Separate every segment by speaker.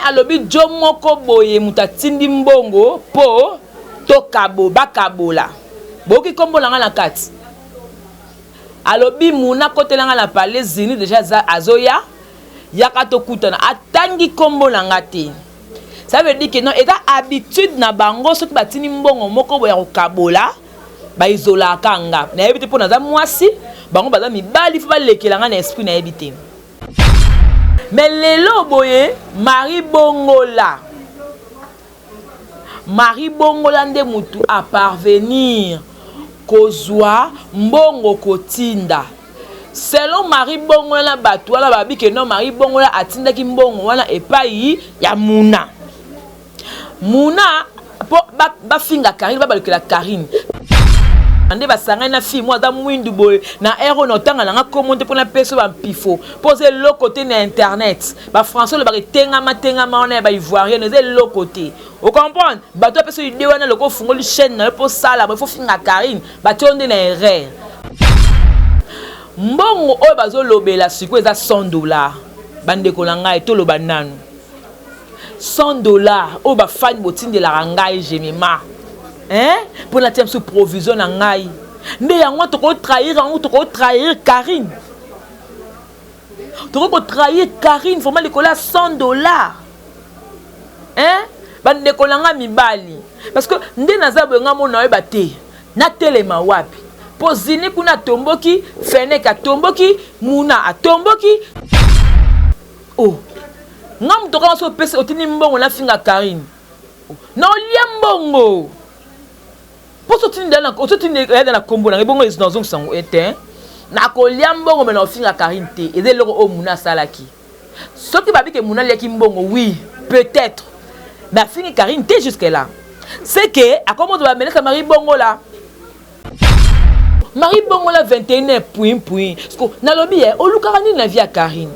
Speaker 1: alobi jo moko boye moto atindi mbongo mpo tokabo bakabola. Boyoki nkombo na ngai na kati. Alobi muna akotela ngai na palais zini deja azoya yaka tokutana atangi nkombo na ngai te. Ça veut dire que non, eza habitude na bango soki batindi mbongo moko boye ya kokabola baizolaka nga. Nayebi te mpo naza mwasi, bango baza mibali, fo balekela nga na esprit, nayebi te. Mais lelo boye Marie Bongola, Marie Bongola nde mutu a parvenir kozwa mbongo kotinda. Selon Marie Bongola na bato wana babi ke non, Marie Bongola atindaki mbongo wana epai ya Muna. Muna po bafinga Karine, babalukela Karine nde basangani na fille moko aza mwindu boye na heure oyo na otanga nanga kombo te mpona peso bampifo mpo oza eloko te na internet. Bafrançais olobaka etengama tengama wana ya baivoirienne eza eloko te, ocomprendre. Bato bapesa idée wana loko ofungoli chaîne na yo mpo osala boye fo finga Karine, batie yo nde na erreur. Mbongo oyo bazolobela sikoyo eza 100 $. Bandeko na ngai, toloba nanu 100 $ oyo bafani botindelaka ngai Jemima, hein? Mpo natia biso provision na ngai nde yango tokotrahir yango, tokotrahir Karine, tokoki kotrahir Karine vraiment likolo ya 100 $, hein? Bandeko na ngai mibali, parce que nde naza boye, ngai mona oyeba te natelema wapi, mpo zini kuna atomboki, fenek atomboki, muna atomboki. Oh, nga moto kaka so opesi otindi mbongo nafinga Karine na olia mbongo mpo so otindi eyada na nkombo nanga ebongo nazongisa yango ete nakolia mbongo me na ofinga Karine te. Eza eloko oyo muna asalaki. Soki babike muna aliaki mbongo, oui, peut-être, mais afingi Karine te. Jusque là, c'est que akomoto bameleka Marie Bongola, Marie Bongola 21 point point. Nalobi ye olukaka nini na vie ya Karine?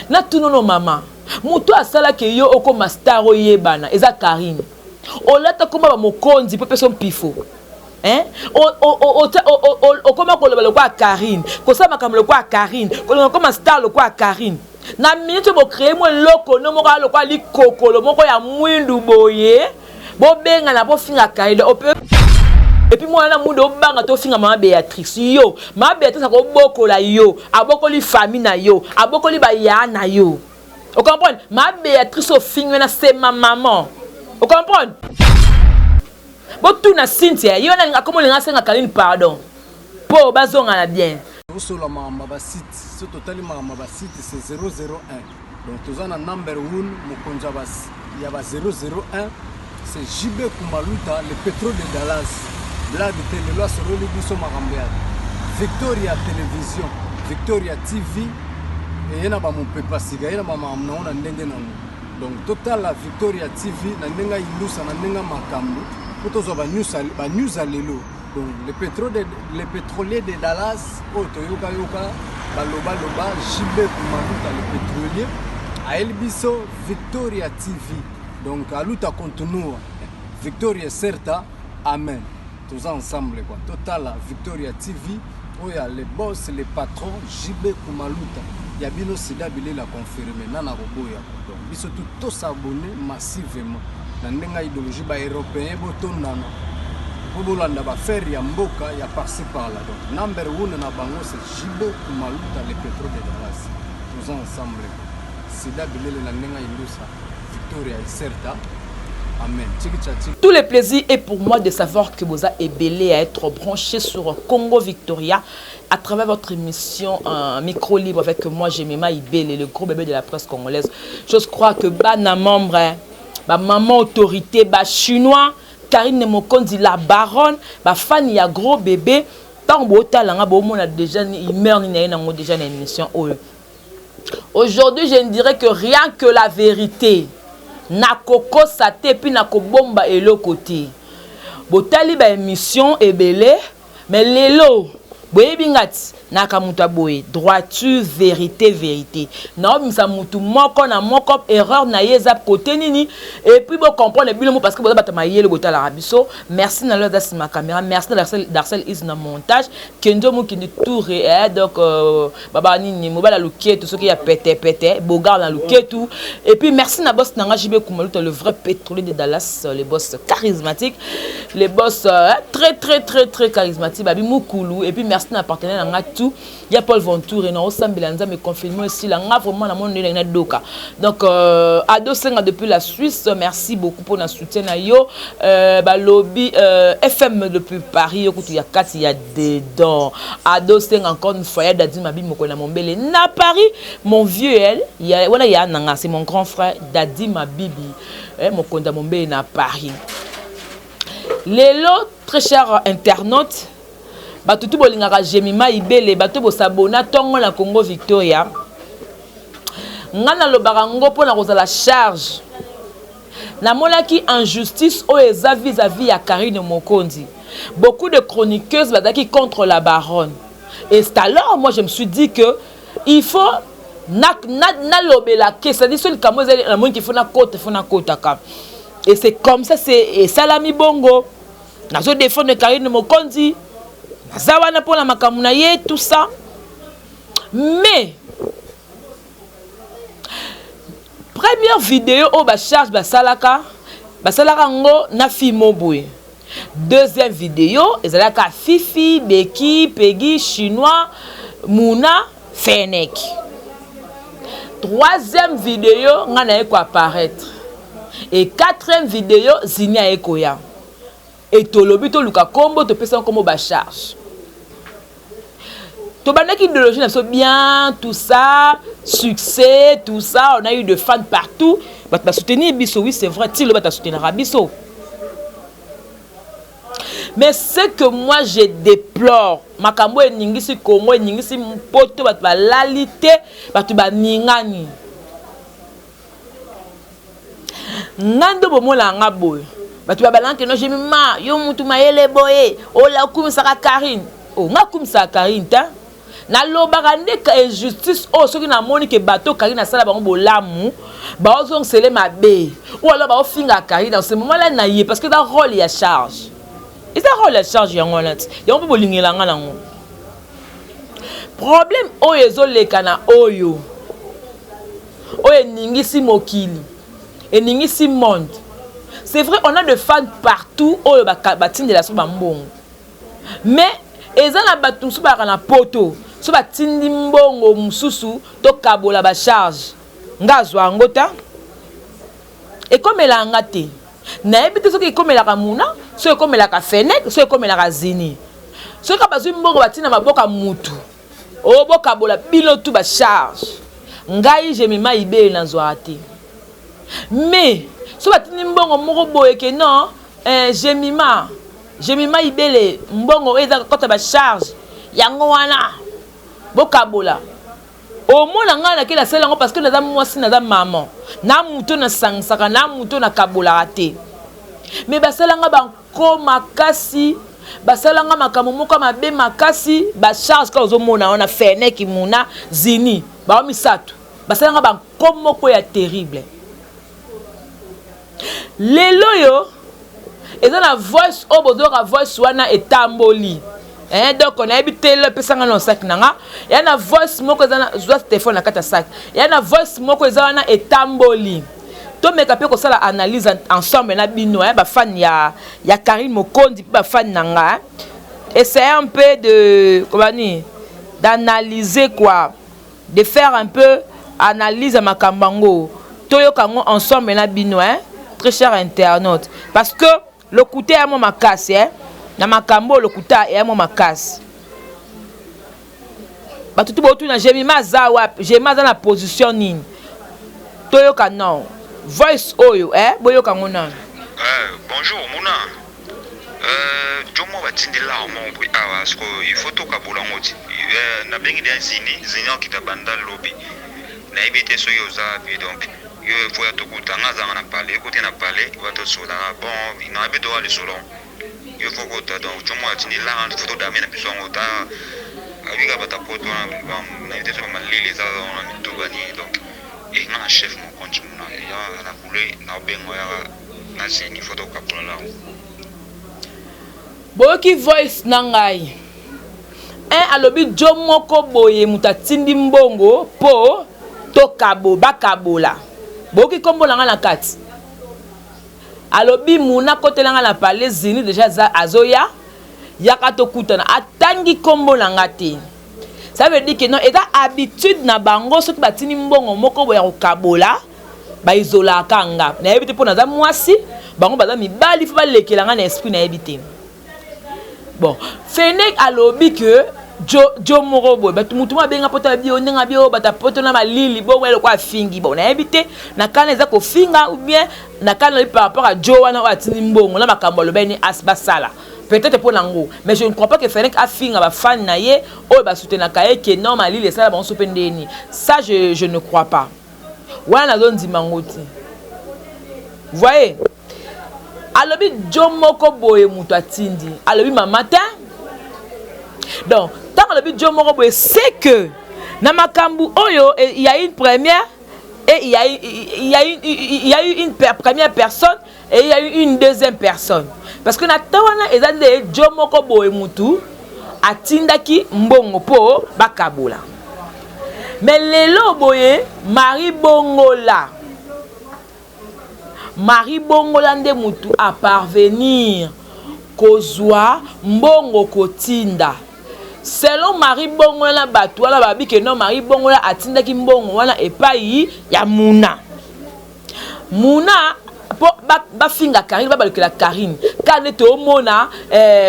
Speaker 1: Natunono mama, moto asalaki yo okoma star, oyebana, eza Karine. Olata koma bamokonzi mpo peso mpifo, hein? Okoma koloba lokola Karine, kosala makambo lokola Karine, kolinga koma star lokola Karine. Na minute oyo bocréer mwa eloko no moko lokola likokolo moko ya mwindu boye, bobengana bofinga Karine. Et puis mwana mwindu obanga tofinga mama Béatrice. Yo mama Béatrice akobokola yo, abokoli famille na yo, abokoli baya na yo, ocomprendre? Mama Béatrice ofingi wana, c'est ma maman, ocomprendre? Botuna Cynthia, ye wana alinga komo olinga asenga Karine pardon mpo bazonga na bien.
Speaker 2: Tosola makambo ya basite. So totali makambo ya basite, c'est 001. Donc toza na number 1, mokonzi ya ba 001, c'est JB Kumaluta, le pétrole de Dallas. Blague te, lelo asololi biso makambo ya Victoria Télévision, Victoria TV eye na bamopepa sika, ye na bamakambo nango na ndenge nango. Donc totala Victoria TV na ndenge ayindusa, na ndenge makambo mpo tozwa banews ya lelo. Donc le pétrolier de Dallas oyo toyokayoka balobaloba, JB Kumaluta le pétrolier ayeli biso Victoria TV. Donc aluta continua, victoria certa, amen. Toza ensemble quoi. Totala Victoria TV oyo ya le boss, le patron JB Kumaluta ya bino sida bilela confirme nana koboya. Donc biso tu tos'abonner massivement na ndenge ya idéologie. Baeuropéen botondana mpo bolanda baaffaire ya mboka ya par-ci par-là. Donc number one na bango, c'est JB Kumaluta le pétrole de Dallas. Toza ensemble, sida bilele na ndenge ya indusa, victoria ecerta, amen. Tiki tcha tiki.
Speaker 1: Tout le plaisir est pour moi de savoir que vous êtes ebele à être branché sur Congo Victoria à travers votre émission Micro Libre avec moi, Jemima Ibele, le gros bébé de la presse congolaise. J'ose croire que bana membre, ba maman autorité, ba chinois, Karine Mokonzi, la baronne, ba fan ya gros bébé, tant botalanga bomona déjà humeur ni na nango déjà na émission oyo. Aujourd'hui, je ne dirais que rien que la vérité. Nakokosa te mpe nakobomba eloko te. Botali baémission ebele, mais lelo Boyebi nga ti naka moto ya boye, droiture, vérité, vérité. Naobimisa motu moko na moko, erreur na ye eza côté nini, et puis bocomprendre bino mo, parce que boza bato mayele, botalaka biso. Merci na lo aza nsima caméra, merci na Darcel Is na montage, Kenzo Mokindi Toure, eh, donc baba nini, mobala luketu, soki ya petepete bogar na luketu. Et puis merci na boss na nga JB Kumaluta, le vrai pétrolier de Dallas, le boss charismatique, le boss très très très très charismatique, babi mukulu. Et puis merci na partenaire na nga tout ya Paul Ventour, na osambela Nzambe confinement esila. Nga vraiment na moni ndenge na doka. Donc Ado Senga depuis la Suisse, merci beaucoup pour na soutien na yo. Balobi FM depuis Paris, yo kutu ya kati ya dedans. Ado Senga encore une fois, ya Dadi Mabi moko na Mombele na Paris, mon vieux, elle ya wana ya nanga, c'est mon grand frère Dadi Mabibi, eh, mokonda Mombele na Paris. Lelo, très cher internaute, bato tu bolingaka Jemima Ibele, bato bosabona ntongo na Congo Victoria, nga nalobaka ngo mpona kozala charge. Namonaki injustice oyo eza vis-à-vis ya Karine Mokonzi. Beaucoup de chroniqueuses bazalaki contre la baronne, et c'est alors moi je me suis dit que il faut nalobela ke, c'est-à-dire so likambo ezali, namoni qu'il faut nakota, faut nakotaka. Et c'est comme ça, c'est esalami bongo. Nazodéfendre Karine Mokonzi, naza wana mpona makambo na ye, tout ça. Mais première vidéo oyo bacharge basalaka yango na fille boye. Deuxième vidéo ezalaka Fifi, Beki, Pegi, Chinois, Muna, Fenek. Troisième vidéo, nga naye koapparaître, et quatrième vidéo, Zini aye koya. E tolobi toluka nkombo, topesa nkombo bacharge. Tobandaki idéologie na biso bien, tout ça, succès, tout ça, on a eu de fans partout, bato basoutenir biso. Oui, c'est vrai, ti lo bato basoutenaka biso. Mais ce que moi je déplore, makambo eningisi Congo, eningisi Poto, bato balali te, bato baningani. Nga nde bomona nga boye, bato babalanga no Jemima, yo mutu mayele boye, ola okumisaka Karine. O nga akumisaka Karine te, nalobaka nde injustice oyo. Soki namoni ke bato Karine asala bango bolamu, baozongisele mabe, ou alors baofinga Karine, dans ce moment là na ye, parce que eza rôle ya charge, eza rôle ya charge yango wana ti yango mpe bolingelanga nango. Problème oyo ezoleka na oyo oyo eningisi mokili, eningisi monde. C'est vrai, on a de fans partout oyo batindela so bambongo, mais eza na bato mosusu bayaka na Poto, so batindi mbongo mosusu, tokabola bacharge, nga azwa yango ta, ekomelaka nga te. Nayebi te soki ekomelaka Muna, soki ekomelaka Fenek, soki ekomelaka Zini. Soki bazwi mbongo, batina maboka mutu oyo, bokabola bino tu bacharge. Ngai Jemima Ibele nazwaka te, mais so batindi mbongo moko boye ke non, eh, Jemima Ibele, mbongo oyo eza kota bacharge yango wana, bokabola. Omona ngai nake nasala yango parce que naza mwasi, naza mama na moto, nasangisaka na moto, nakabolaka te. Mais basalanga banko makasi, basalanga makambo moko mabe makasi. Bacharge kaka ozomona wana, Feneki, Muna, Zini, bao misato basalanga banko moko ya terrible. Lelo oyo eza na voice oyo bozoyoka, voice wana etamboli, eh, donc nayebi te lelo epesanga na saki na nga ya na voice moko eza na zwa telefone na kati ya saki ya na voice moko eza wana etamboli. Tomeka mpe kosala analyse ensemble na bino, eh, bafani ya Karine Mokondi mpe bafani na nga, eh. Essayez un peu de comment dire, d'analyser quoi, de faire un peu analyse ya makambo yango, toyoka yango ensemble na bino, hein, très cher internaute, parce que lokuta ya mwa makasi, eh? Na makambo oyo lokuta eya mwa makasi. Bato tu botuna Jemima aza wapi, Jemima aza na position nini? Toyoka non voice oyo, eh? Boyoka yango nano.
Speaker 3: Bonjour Muna, jomo batindi lar moko boye awa, sikoyo il faut tokabola yango ti. Nabengi deya Zini, Zini akita banda lobi, nayebi te soki oza wapi. Donc yo faut ya tokuta, nga azanga na palais, yo kote na palais batosolaka. Bon, nayebi toka lisolo, yo faut kota. Donc jomo atindi lar, faut todame na biso yango ta. Oyebi kaka bato ya poto wana nayebi te soki ba malili eza kaka wana mitu ba nini donc eh nga na chef mokonzi muna ya na boule na obenga yaka na zeni faut tokabola la
Speaker 1: Boyoki voice na ngai un alobi djo moko boye moto atindi mbongo po tokabo bakabola boyoki kombo na ngai na kati alobi muna akotela ngai na palais zini deja azoya yaka tokutana atangi kombo na nga te. Ça veut dire que non, eza habitude na bango soki batindi mbongo moko boye ya kokabola ba isolaka nga. Nayebi te mpo naza mwasi, bango baza mibali, faut balekela nga na esprit nayebi te. Bon, Fenek alobi que jo, jo moko boye bato motu moko abenga poto abi ndenge abi oyo bato poto na malili bongo ye lokola afingi. Bon, nayebi te na kana eza kofinga ou bien na kana par rapport à jo wana oyo atindi mbongo na makambo alobaki ni as basala. Peut-être mpo na ngo, mais je ne crois pas que Fenek afinga ba fan na ye oyo ba soutenaka ye que non malili esala bango so mpe ndeni. Ça je ne crois pas. Wana nazo ndima ngo te. Voyez? Alobi jo moko boye moto atindi. Alobi mama te. Donc, tant alobi jo moko boye, c'est que na makambo oyo il y a une première et il y a eu une première personne et il y a eu une deuxième personne. Parce que na temps wana eza nde jo moko boye mutu atindaki mbongo po bakabola. Mais lelo boye Marie Bongola, Marie Bongola nde mutu a parvenir kozwa mbongo kotinda. Selon Marie Bongola na bato wana babi ke non, Marie Bongola atindaki mbongo wana epai ya Muna. Muna po bafinga Karine, babalukela Karine kaka nde toomona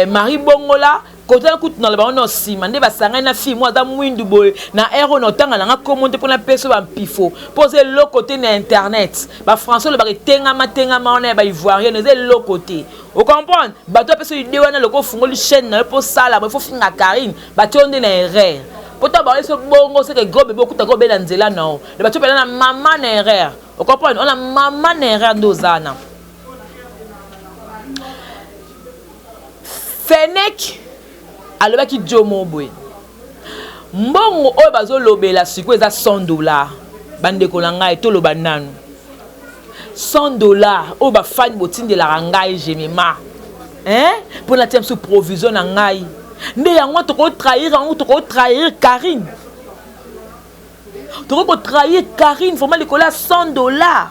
Speaker 1: Marie Bongola kotala kutu na bango na nsima nde basangani na fille moko aza mwindu boye na heure oyo na otanga nanga kombo te mpona peso bampifo mpo oza eloko te na internet. Bafrançais olobaka etengama tengama wana ya baivoirienne eza eloko te. Ocomprendre bato bapesa idée wana loko ofungoli chaîne na yo mpo osala boye fo finga Karine, bato yo nde na erreur po to baoyeso bongo seke gros bebe okutaka obe na nzela na yo le bato mpena na mama na erreur. Ocomprendre wana mama na erreur nde oza na Fenek alobaki jomo boye mbongo oyo bazolobela sikoyo eza $100. Bandeko na ngai toloba nanu $100 oyo bafani botindelaka ngai jemema hein mpo natia biso provision na ngai nde yango tokotrahir yango, tokotrahir Karine, tokoki kotrahir Karine vraiment likolo ya $100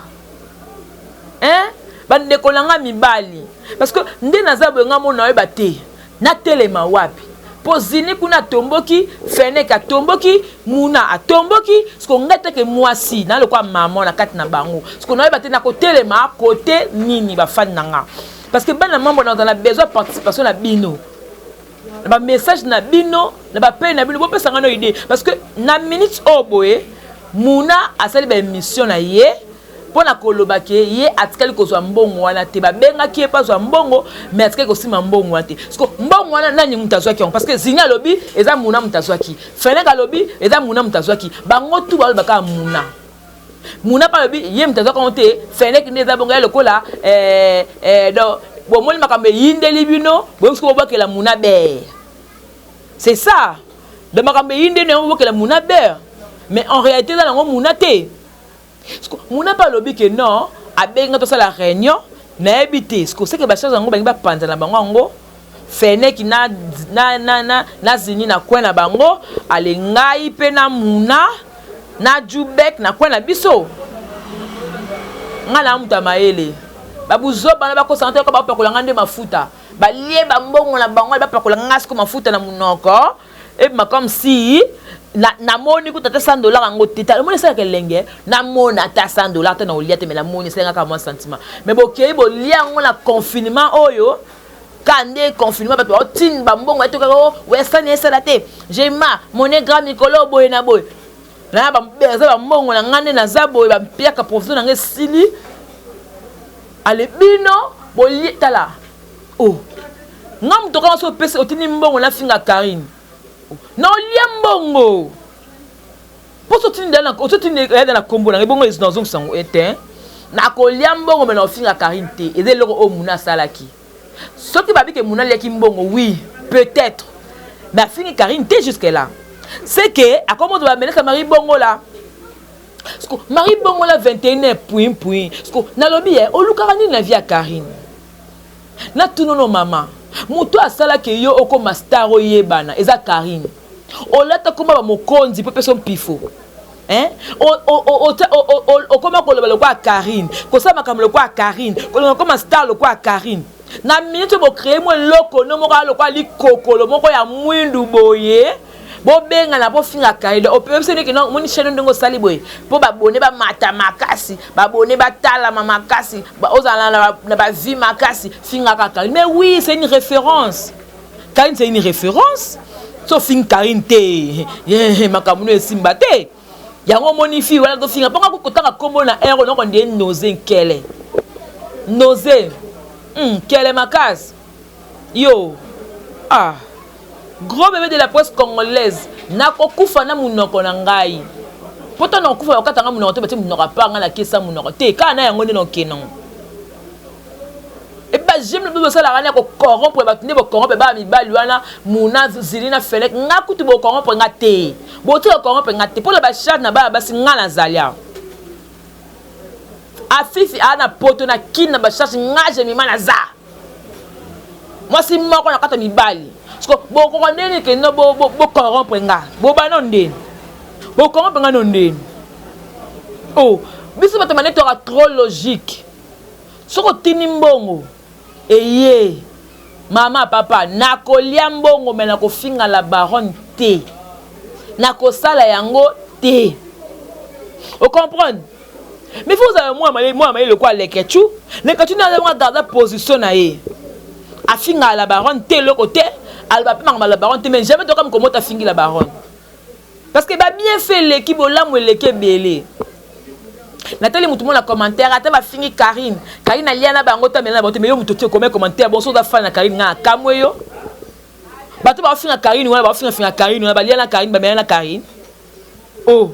Speaker 1: hein. Bandeko na ngai mibali, parce que nde naza boye ngai mona oyeba te natelema wapi mpo zini kuna atomboki, Fenek atomboki, Muna atomboki. Siko ngai teke mwasi na lokwa mama na kati na bango, siko nayeba te nakotelema kote nini. Bafani na nga, parce que bana mambo naza na besoin participation na bino, na bamessage na bino, na bapele na bino, bopesa ngai no idée. Parce que na minute oyo boye Muna asali baémission na ye mpo na koloba ke ye atikali kozwa mbongo wana te. Babengaki ye mpo azwa mbongo, mais atikali kosimba mbongo wana te. Siko mbongo wana nani moto azwaki yango? Parce que Zini alobi eza Muna moto azwaki, Fenek alobi eza Muna moto azwaki, bango tu baloba kaka Muna. Muna mpe alobi ye moto azwaki yango te, Fenek nde eza bongo ya lokola donc bomoni makambo eyindeli bino boyoki siko bobwakela Muna bere. C'est ça, donc makambo eyindeli yango bobwakela Muna bere, mais en réalité eza nango Muna te. Muna mpe alobi ke non, abengi tosala réunion, nayebi te. Siko seke bacharge yango balingi bapanza na bango yango Feneki na Zini na coin na bango, ale ngai mpe na Muna na Jubek na coin na biso. Ngai na moto ya mayele, babuzoba na bakosanga te, bapakola ngai nde mafuta, balie bambongo na bango, bapakola ngai siko mafuta na monoko ebima comme si namoni kuta ata $100 yango te. Namoni esalaka elenge, namona ata $100 te na olia te, mais namoni esalaka kaka mwa sentiment. Mais bokei bolia yango na confinement oyo ka nde confinement, bato baotinda bambongo ete kaka wesani esala te jema mone grand mikolo boye na boye na eza bambongo na ngai nde naza boye bampiaka provision na ngai esili. Ale bino bolie tala oh nga moto kaka so opesi otindi mbongo nafinga Karine na olia mbongo mpo so otindi eyada na kombo na ngai bongo nazongisa yango ete nakolia mbongo me na ofinga Karine te. Eza eloko oyo Muna asalaki. Soki babike Muna aliaki mbongo, oui, peut-être, mais afingi Karine te jusque là. C'est que akomo to bameleka Marie Bongola. Marie Bongola 21 point point. Nalobi ye olukaka nini na vie ya Karine? Natunono mama. Moto asalaki yo okoma star oyebana eza Karine. Olata koma ba mokonzi po peso mpifo. Hein? Okoma koloba lokola Karine, kosala makambo lokola Karine, kolinga koma star lokola Karine. Na minute bocree mwa eloko no moko lokola likokolo moko ya mwindu boye, bobengana bofinga Karine. Opemisi ndenge no moni chaîne ndenge osali boye po babone bamata makasi, babone batalama makasi, ozala na ba vie makasi, fingaka Karine. Mais oui, c'est une référence. Karine, c'est une référence. So fingi Karine te, makambo no esimba te. Yango omoni fi wana tofinga mponga kotanga kombo na ero noko ndie noze nkele. Noze. Nkele makasi. Yo. Ah. Gros bébé de la presse congolaise. Nakokufa na munoko na ngai. Poto na kufa bakata nga munoko te batie munoko apa nga na kesa munoko te. Kaka na yango nde na okende ngo. E ba j'aime le bosalaka na ko corrompre bato nde bo corrompre ba mibali wana muna zili na felek nga kutu bo corrompre nga te. Botika corrompre nga te. Pona ba charge na bana basi nga na zalia. Afifi a na poto na kin na ba charge nga jemima na za. Mwasi moko na kata mibali. Siko bokoka ndeni ke no bo bo corrompre nga. Bo ba no ndeni. Bo corrompre nga no ndeni. Oh, biso bato manetwaka trop logique. Soko otindi mbongo eye mama papa nakolia mbongo me nakofinga la baronne te, nakosala yango te. Ocomprendre? Mais faut ozala mwana mayele, mwana mayele lokola Leketchou. Leketchou nde azalaka garder position na ye. Afingaka la baronne te eloko te, aloba mpe makambo ya la baronne te, mais jamais toka mokomota afingi la baronne. Parce que ba bienfait eleki, bolamu eleki ebele. Natali mutu mona commentaire ata bafingi Karine, Karine alia na bango ta mela na bango te, mais yo mutu otie komela commentaire bon so oza fan na Karine nga akamwe yo. Bato bafinga Karine wana, bafinga finga Karine wana, balia na Karine, bamela na Karine. Oh.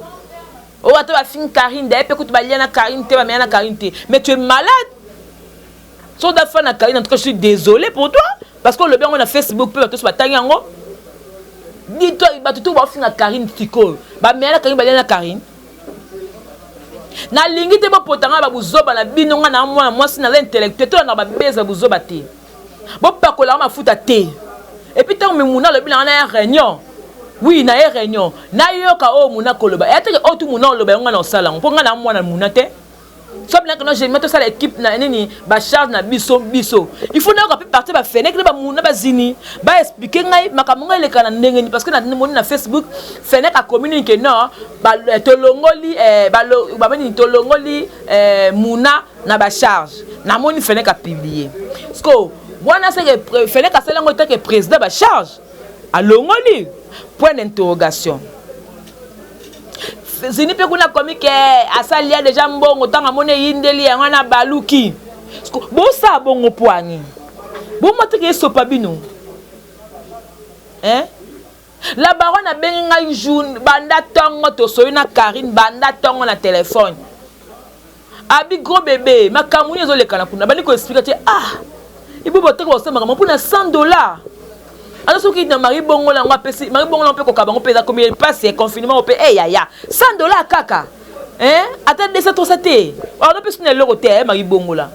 Speaker 1: Oh, ata bafingi Karine, d'ailleurs pe kutu balia na Karine te, bamela na Karine te. Mais tu es malade. So oza fan na Karine, en tout cas je suis désolé pour toi parce que olobi yango na Facebook pe bato so batangi yango. Dis-toi bato to bafinga Karine sikoyo, bamela na Karine, balia na Karine. Nalingi te bopota nga ba buzoba na bino, nga na mwana mwasi naza intellectuel, tolanda ba beza buzoba te. Bopakola nga mafuta te. Et puis tango mimuna alobi na nga na ya réunion. Oui, na ye réunion. Nayoka oyo muna koloba. E ateke oyo tu muna oloba yango nga na osala yango. Mpo nga na mwana muna te. So bina kana je tosala équipe na nini ba charge na biso biso. Il faut nayoka pe partir ba fenêtre ba muna ba zini ba expliquer ngai makambo ngai eleka na ndenge ni parce que na moni na Facebook fenêtre a communiquer non ba tolongoli ba ba nini tolongoli muna na ba charge. Na moni fenêtre a publier. Parce que wana c'est que fenêtre asala ngo que président ba charge alongoli point d'interrogation. Zini pe kuna komi ke asalia déjà mbongo tanga mone yindeli yango na baluki. Bosa bongo poani. Bo matiki esopa bino. Hein? La baronne abengi ngai jour banda tongo tosoyi na Karine banda tongo na téléphone. Abi gros bébé, makambo nini ezoleka na kuna? Bandi ko expliquer te ah. Ibuba toko basala makambo mpona $100. Ata soki na Marie Bongo lango apesi Marie Bongo lango mpe kokaba ngo mpe eza komi passe ya confinement mpe eh yaya $100 kaka. Hein? Ata 200 300 te. Wana pesi na eloko te Marie Bongo la.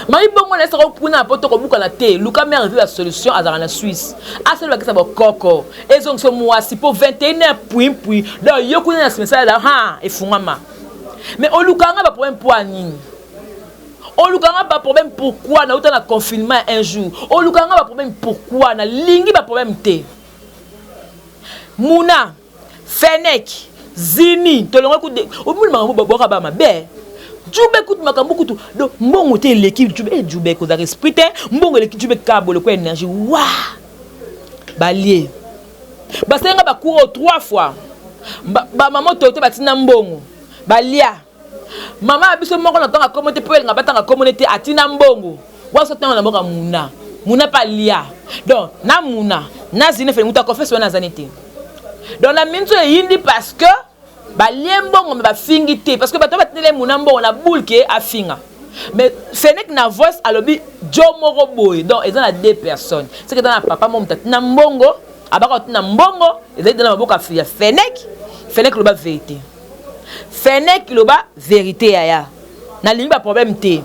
Speaker 1: Marie Bongo la esaka kuna po toko buka na te. Luka mère la solution azaka na Suisse. Asala bakisa bokoko. Ezongisa mwasi po 21h puis puis. Donc yo kuna na simesa la ha efungama. Mais olukanga ba problème po nini? Olukanga ba problème pourquoi na uta na confinement un jour. Olukanga ba problème pourquoi na lingi ba problème te. Muna Fenek Zini tolongo ku omuli makambo boka ba mabe. Jube kutu makambo kutu donc mbongo te eleki Jube eh Jube ko za esprit te mbongo eleki Jube kabolo ko énergie wa balie basenga ba cours 3 fois ba maman toto batina mbongo balia mama ya biso moko na tanga komo te po elinga batanga komo te atina mbongo waso tanga na mboka muna muna pa lia donc na muna na zine fe muta confesse wana azani te donc na minso eyindi parce que balie mbongo me bafingi te parce que bato batindele muna mbongo na boule ke afinga mais Fenek na voice alobi jo moko boye donc eza na deux personnes c'est que eza na papa mo mutu atina mbongo. Abaka kotinda mbongo ezali na maboko ya Fenec. Fenec, loba vérité. Fenec, loba vérité yaya. Nalingi ba problème te.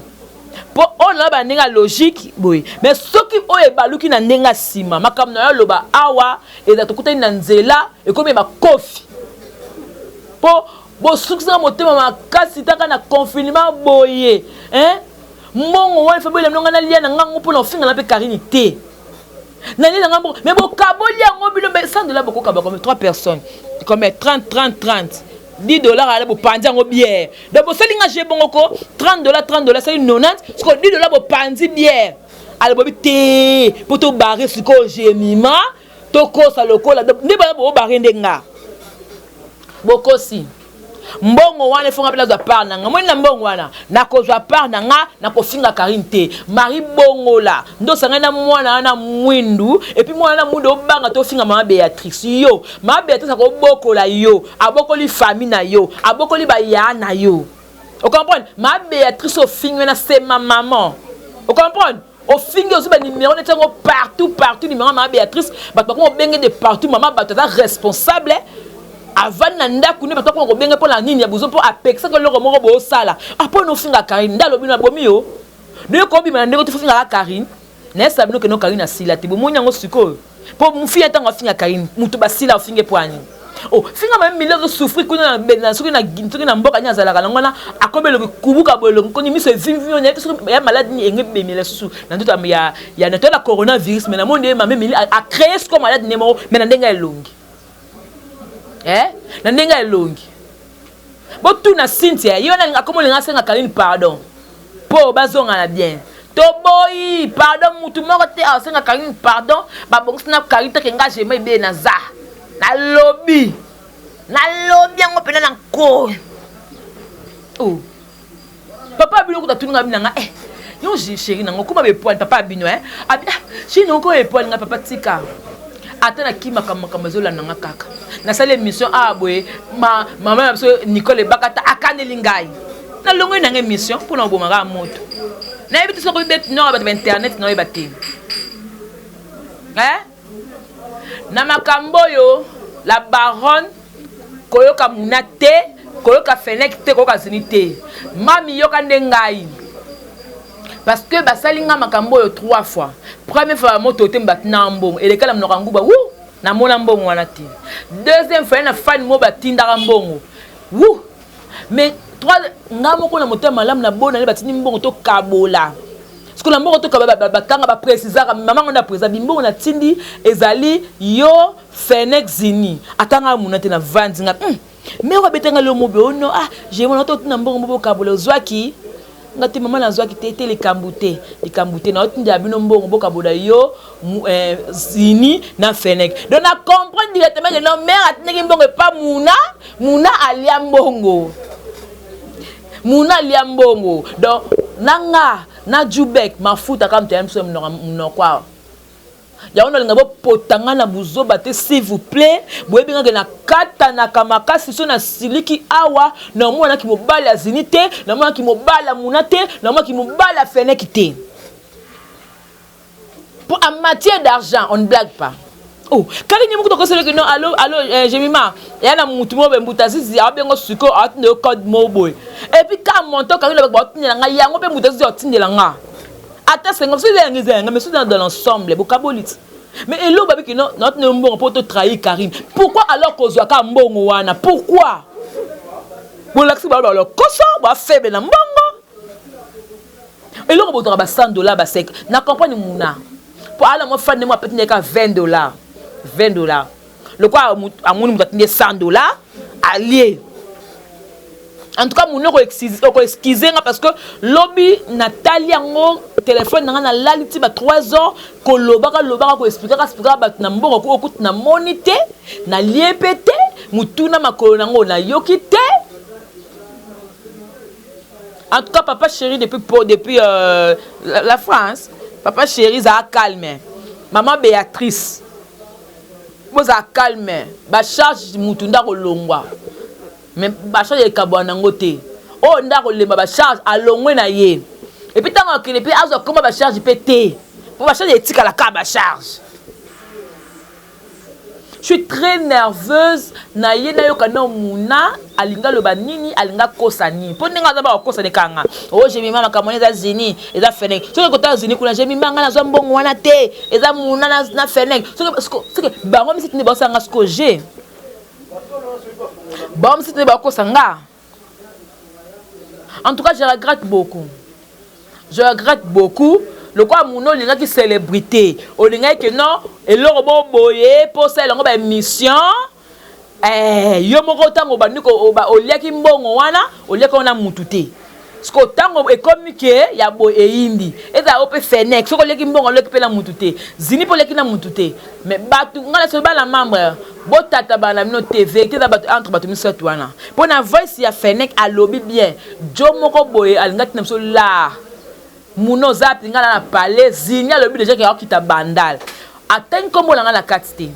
Speaker 1: Mpo oyo na ba ndenge ya logique boye, mais soki oyo ebaluki na ndenge ya nsima, makambo na yo aloba awa eza tokutani na nzela, ekomi bakofi mpo bosukisaka motema makasi taka na confinement boye, hein? Mbongo wana efe boyela mnonga nalia na ngango mpona ofingana mpe Karine te. Nalia na ngambo, mais bokaboli yango bino 100 $ bokokaba comme 3 personnes, comme 30 30 30, 10 $. Ala bopanzi yango bière. Donc bosali nga je bongo ko 30 $, 30 $ sali 90. Sikoyo 10 $ bopanzi bière. Ala bobi te mpo tobare sikoyo Jemima, tokosa lokola nde bana bobare nde nga bokosi. Mbongo wana efonga mpe nazwa part na nga. Moni na mbongo wana nakozwa part na nga, nakofinga Karine te. Marie Bongola nde osangani na mwana wana mwindu, et puis mwana wana mwindu obanga tofinga mama Béatrice. Yo mama Béatrice akobokola yo, abokoli famille na yo, abokoli baya na yo, ocomprendre? Mama Béatrice ofingi wana, c'est ma maman, ocomprendre? Ofingi, ozwi banimero neti yango partout partout, numéro ya mama Béatrice, bato bakoma obenge de partout. Mama bato aza responsable, avandi na ndako nde bato bakoma kobenge mpo na nini ya buzo, mpo apekisaki eloko moko boosala apo nofinga Karine. Nde alobi na bomi yo ndenge kobima na ndenge tofingaka Karine. Nayesa bino keno Karine asila te. Bomoni yango sikoyo, mpo mofinga ntango afinga Karine, moto basila ofinge mpo ani oh finga mame mili azosouffrir kuna na soki na mboka nini azalaka nango wana. Akomi elongi kubuka boye, elongi koni miso evimvimi, nayebi soki ya maladi nini enge bemela susu na nzoto ya na toyala coronavirus. Mais namoni ye mame mili acréé siko maladi nde moko, mais na ndenge ya elongi, eh? Na ndenge ya elongi. Botuna Cynthia, ye wana akomi olinga asenga Karine pardon mpo bazonga na bien. Toboyi pardon, mutu moko te asenga Karine pardon. Babongisi na Karine teke nga jema ebele na za nalobi, nalobi yango mpena na nko. Oh. Papa bino kuta tuninga bino nanga, eh, yo chéri nango koma bepoile. Papa bino, eh, abi, ah, chéri nango koma bepoile. Nga papa tika ata nakimaka makambo ezolanda nga kaka. Nasali émission awa boye, ma mama na biso Nicole Ebakata akaneli ngai, nalongoli nanga émission mpona kobomaka moto. Nayebi te soki bete noko bato ba internet naoyeba te, eh? Na makambo oyo la baronne, koyoka muna te, koyoka Fenek te, koyoka Zini te. Mami, yoka nde ngai, parce que basali nga makambo oyo trois fois. Première fois, moto te batina mbongo eleka na monoko ya nguba wu, namona mbongo wana te. Deuxième fois, na fani mo batindaka mbongo wu. Mais trois, nga moko na motema malamu na bona nde batindi mbongo tokabola. Siko na mbongo tokabola, batanga baprécisaka mama ngo nde aprécisa bimbongo natindi ezali yo Fenek Zini. Atanga muna te, na vandi nga mais oyo abetanga lelo mobe ono, ah, jemona totina mbongo mo bokabola, ozwaki nga te. Mama, nazwaki te te, likambo te, likambo te, naotindela bino mbongo bokabola yo Zini na Fenek. Donc na comprendre directement que non, mare atindaki mbongo epa muna, muna alia mbongo, muna alia mbongo. Donc na nga na Jubek mafuta kaka moto ya biso monoko awa. Yango nalinga bopota ngai na buzoba te, s'il vous plaît. Boyebi ngake nakatanaka makasi so nasiliki awa. Namonaki mobali azini te, namonaki mobali amuna te, namonaki mobali afeneki te. Pour en matière d'argent, on ne blague pas. Oh, kali nyemu kuta koseleki non. Allo, allo, eh, Jemima ya na mutu mo mbuta zizi abengo sikoyo atinda yo code mo boye, et puis ka monto kali na batindela ngai yango mpe mbuta zizi atindela nga ata sengo soki eza yanga, eza yanga. Mais soki dans l'ensemble bokaboli ti, mais eloko babiki non, naotinda yo mbongo mpo totrahir Karine. Pourquoi alors kozwaka mbongo wana? Pourquoi bolakisi balo balokoso bafaible na mbongo? Eloko bozwaka ba 100 $, basek na comprendre muna mpo ala mwa fande mo apeti ndeka 20 $, 20 $. Lokola amoni moto atindi 100 $, alie. En tout cas muna okoexcuse nga, parce que lobi natali yango telefone na nga, nalali ti ba 3 heures kolobaka lobaka, koexplikaka explikaka bato na mbongo okuti namoni te, nalie mpe te, motuna makolo nango nayoki te. En tout cas papa chéri depuis la France, papa chéri zala calme, maman Béatrice bozala calme. Bacharge mutu nde akolongwa, mais bacharge ekabwana nango te. Oyo nde akolemba bacharge, alongwe na ye, et puis ntango akende mpe azwa koma bacharge mpe te, mpo bacharge etikala kaka bacharge. Je suis très nerveuse. Na ye nayoka na muna alinga loba nini, alinga kosa nini. Mpo ndenge aza bakokosa ne kanga. Oh, Jemima, makambo wana eza Zini, eza Fenek. Soki kotala Zini kuna, Jemima, nga nazwa mbongo wana te, eza muna na Fenek. Soki bango misiti nde baosala nga siko je. Bango misiti nde bakosa nga. En tout cas, je regrette beaucoup. Je regrette beaucoup. Lokola muna olingaki célébrité, olingaki ke non, eloko bo boye mpo osala yango baémission. Eh, yo moko ntango obandi oliaki mbongo wana, oliaki wana mutu te. Siko ntango ekomi ke ya boye eyindi, ezala o mpe Fenek, soki oliaki mbongo, oliaki mpe na mutu te. Zini mpe oliaki na mutu te. Mais bato ngai na soki bana membre botata bana bino te, vérité eza bato entre bato misato wana. Mpo na voice ya Fenek alobi bien, jo moko boye alingaki na biso lar muna oza api ngai na palais. Zini alobi déjà ke akokita Bandal, atangi nkombo na ngai na kati te.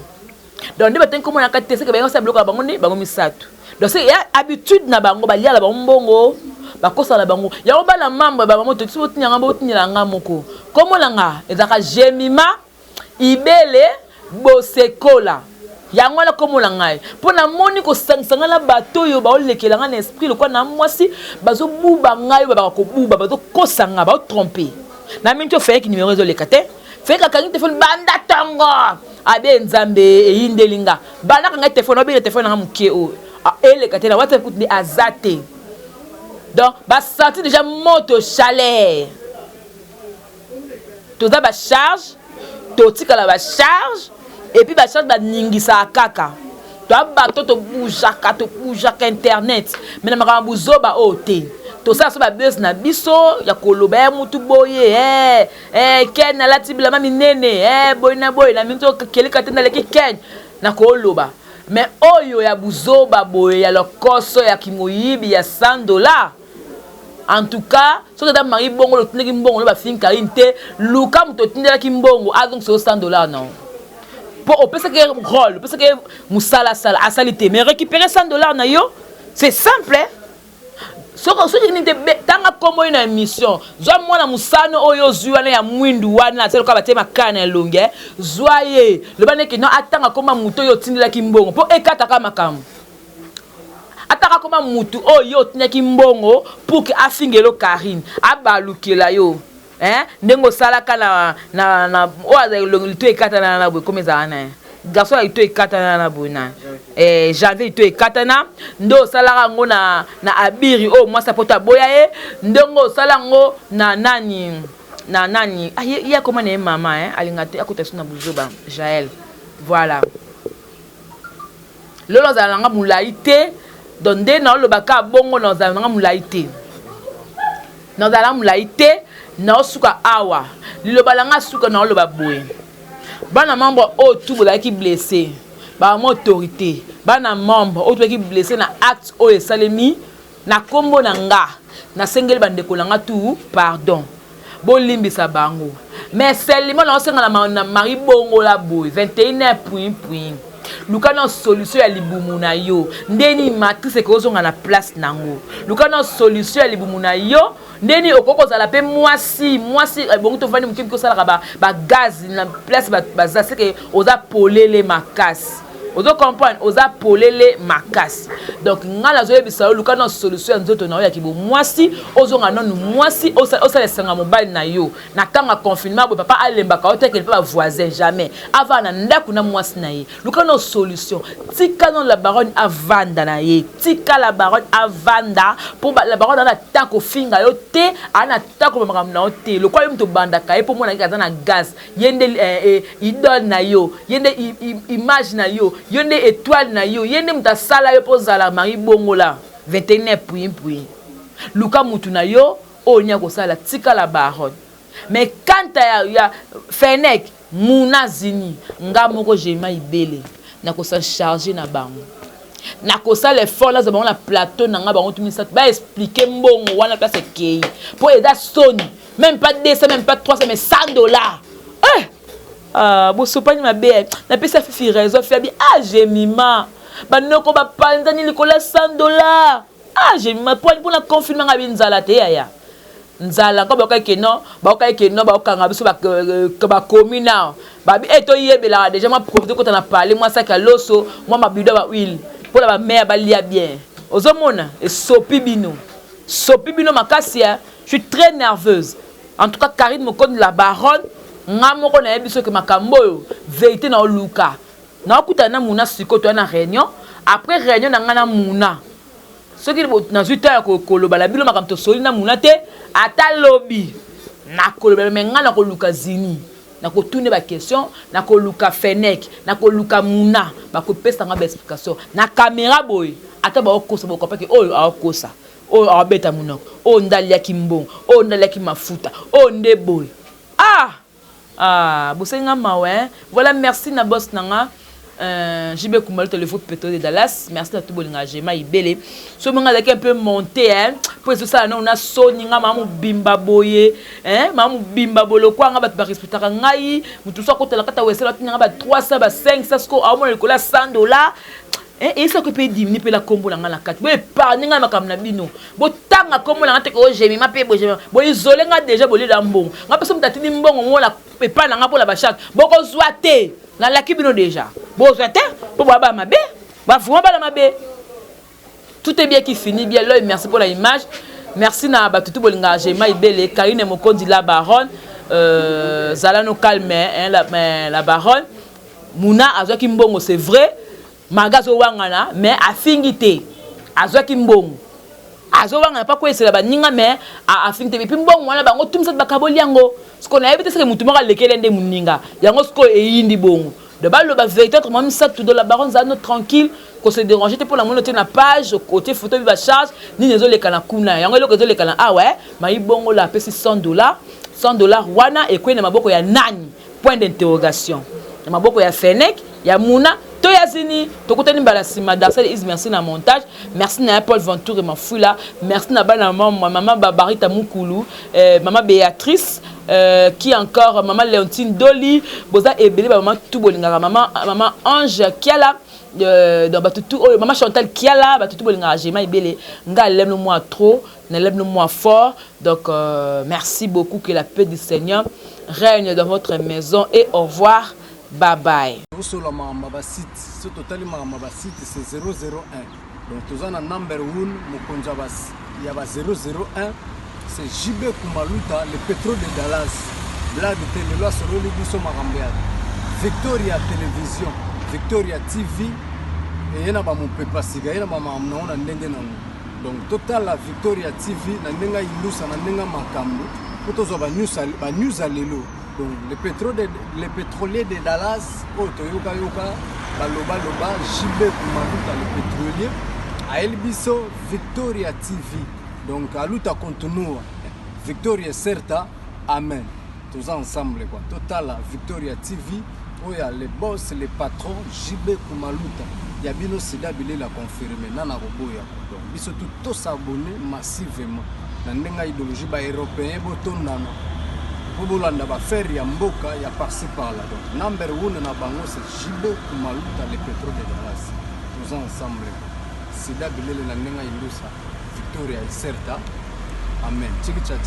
Speaker 1: Donc nde batangi nkombo na kati te, seke bayenga biloko ya bango nde bango misato. Donc c'est ya habitude na bango, balia na bango mbongo, bakosala bango yango. Bana membre bamamo toki soki botinyanga, botinyela nga moko. Nkombo na nga ezalaka Jemima Ibele Bosekola, yango wana nkombo na ngai. Mpo namoni kosangisa ngai na bato oyo baolekela ngai na esprit lokola na mwasi, bazobuba ngai, oyo babaka kobuba, bazokosa ngai, baotrompe na mingi. Ofeyaki numero ezoleka te. Feyaki akangi telefone banda ntongo, abe Nzambe eyindeli nga. Banda kanga telefone, obenge telefone nanga moke oyo eleka te na WhatsApp kutu nde aza te. Donc basanti déjà moto, chaleur. Toza bacharge, totikala bacharge, et puis bacharge baningisaka kaka. Toa bato tobougeaka, tobougeaka internet, mais na makambo buzoba oyo te. Tosala so babese na biso ya koloba ya mutu boye, eh, Ken alati bilamba minene, boye na boye na mingi, tokelika te. Naleki Ken na koloba, mais oyo ya buzoba boye, ya lokoso, ya kimoyibi ya 100 $, en tout cas soki eza mari bongo otindaki mbongo no bafingi Karine te. Luka moto otindelaki mbongo azongisa yo 100 $ na mpo opesaki ye rôle, opesaki ye mosala, asala, asali te, mais récupérer 100 $ na yo, c'est simple, hein? Soki nini te, tanga nkombo oyo na émission. Zwa mwana mosano oyo ozwi wana ya mwindu wana, atia lokola batie makala na elongi, zwa ye, loba neke no atanga nkombo motu oyo otindelaki mbongo mpo ekataka makambo. Ataka koma mutu oyo otindaki mbongo pour ke afingelo Karine, abalukela yo, hein? Ndenge osalaka na oyo azala elongi lito ekatana na boye, komi ezala na garçon ya lito ekatana na boye na janvier, lito ekatana nde osalaka yango na abiri oyo mwasi apoto aboya ye. Ndenge osala yango na nani, na nani, ah, ye akoma na ye mama, eh? Alinga te akota so na buzoba Jael. Voilà, lelo azala nanga molai te. Donc nde naolobaka bongo, nazala nanga molai te, nazala molai te. Naosuka awa, liloba na nga suka naoloba boye: bana membre oyo tu bozalaki blessé, bamama autorité, bana membre oyo tozalaki blessé na acte oyo esalemi na nkombo na nga, nasengeli bandeko na nga tu pardon, bolimbisa bango. Mais seulement naosenga na mari bongola boye 21 heure point point, luka na solution ya libumu na yo, ndeni matrice ekozonga na place nango. Luka na solution ya libumu na yo, ndeni okoki kozala mpe mwasi. Mwasi ebongi tovandi moke moke, osalaka bagaz na place baza seke, oza polele makasi, ozo comprendre, oza polele makasi. Donc ngai nazoyebisa yo, luka na solution ya nzoto na yo ya kibomwasi, ozonga nanu mwasi, osala esanga mobali na yo na ntango ya confinement boye. Papa alembaka yo tekele mpe bavoisin jamais avanda na ndako na mwasi na ye. Luka na solution, tika nano la baronne avanda na ye, tika la baronne avanda, mpo la baronne aza na temps kofinga yo te, aza na temps koloba makambo na yo te. Lokola yo moto obandaka ye mpo monaki aza na gaz, ye nde idole na yo, ye nde image na yo, yo nde étoile na yo, ye nde moto asala yo mpo ozala mari bongola 21 pui pui. Luka mutu na yo oyo nini akosala, tika la baronne. Mais kanta ya Fenek, muna Zini, nga moko Jema Ibele nakosa charge na bango, nakosala effort, nazwa bango na plateau na nga, bango tu misato, baexpliquer mbongo wana place ekei, mpo eza soni. Même pas 200, même pas 300, mais 100 $, eh! Ah, bosopani mabe. Napesa Fifi raison. Fi abi: "Ah, Jemima, bandeko bapanzani likolo ya 100 $. Ah, Jemima, mpona confinement nga binzala te yaya." Nzala nko bayoka ke non, bayoka ke non, baokanga biso bakomi na babi e toyebelaka déjà mwa profite kota na pale, mwa saki ya loso, mwa mabido ya bahuile mpona bamare balia bien. Ozomona esopi bino, sopi bino makasi ya. Je suis très nerveuse en tout cas. Karine Mokonzi la baronne, nga moko nayebi soki makambo oyo vérité na oluka. Naokutana na Muna sikoyo, toya na réunion. Après réunion na ngai na Muna, soki nazwi ntango ya koloba na bino makambo tosoli na Muna te, ata lobi nakolobela. Me ngai nakoluka Zini, nakotuna baquestion, nakoluka Fenek, nakoluka Muna, bakopesanga baexplication na caméra boye. Ata baokosa, bokopaki oyo aokosa, oyo aobeta monoko, oyo nde aliaki mbongo, oyo nde aliaki mafuta, oyo nde boye. Ah ah, bosenga mawa hein? Voilà, merci na boss na nga JB Kumalo, le vrai pétrole de Dallas. Merci à tout bolinga Jema Ibele. So monga azalaki un peu monté hein. Po ezosala na na soni nga mama mobimba boye hein, mama mobimba boye lokwa nga bato barespectaka ngai. Motu so akotala kata wesela atinga ba 300, ba 500, siko aomona likolo ya 100 $. Eyesaki mpe dimini mpe la nkombo na ngai na kati. Boépargne ngai makambo na bino, botanga nkombo na ngai te. Ojemima mpe bojemima, boisole ngai déjà, bolela mbongo ngai mpe. So moto atindi mbongo mona epai na ngai mpola bacharte, bokozwa te. Nalaki bino déjà, bozwa te mpo boya bana mabe, bavraiment bana mabe. Tout est bien qui finit bien. L'oeil, merci pour la image. Merci na bato tu bolingaka Jema Ibele. Karine Mokonzi la baronne, zala no calme hein, la baronne. Muna azwaki mbongo, c'est vrai. Maga azowangana, mais afingi te. Azwaki mbongo, azowangana mpa koyesela baninga, mais afingi te. Et puis mbongo wana bango tumisati, bakaboli yango. Sikoyo nayebi te seke motu moko alekeli nde moninga yango. Sikoyo eyindi bongo de baloba vérité entre mwa misato. De la baronne, zala no tranquille, kose déranger te mpona moni otie na page, otie photo bi bacharge nini ezoleka na kuna. Yango eloko ezoleka na awa mai bongo la apesi 100 $. 100 $ wana ekwei na maboko ya nani? Point d'interrogation. Na maboko ya Fenek, ya Muna to ya Zini? Tokutani mbala nsima. Darcel Is, merci na montage. Merci na ya Paul Ventour Mafula. Merci na bana mama, mama Babarita Mukulu, mama Béatrice, qui encore, mama Léontine Doli. Boza ebele bamama tu bolingaka mama, mama Ange Kiala, donc bato tu oyo, mama Chantal Kiala, bato tu bolingaka Jema Ebele. Nga alem no mwa trop, nalem no mwa fort. Donc merci beaucoup, que la paix du Seigneur règne dans votre maison et au revoir, bye bye.
Speaker 2: Tosola makambo ya basite. So totali makambo ya basite, c'est 001. Donc toza na number 1, mokonzi ya ba 001, c'est JB Kumaluta, le pétrole de Dallas. Blague te, lelo asololi biso makambo ya Victoria Télévision, Victoria TV. Eye na bamopepa sika, ye na bamakambo nango na ndenge nango. Donc totala Victoria TV na ndenge ayindusa, na ndenge makambo mpo tozwa banews ya lelo. Donc le pétrolier de Dallas oyo toyokayoka balobaloba, JB Kumaluta le pétrolier ayeli biso Victoria TV. Donc aluta continua, victoria certa, amen. Toza ensemble quoi. Totala Victoria TV oyo ya le boss, le patron JB Kumaluta ya bino. Sida bilela confirme nana koboya. Donc biso tu tosabone massivement na ndenge ya idéologie. Baeuropéen botondana mpo bolanda baaffaire ya mboka ya par-ci par-là. Donc number one na bango, c'est JB Kumaluta, le pétrole de Dallas. Toza ensemble. Sida bilele na ndenge ya indusa, victoria ecerta, amen. Chikicha.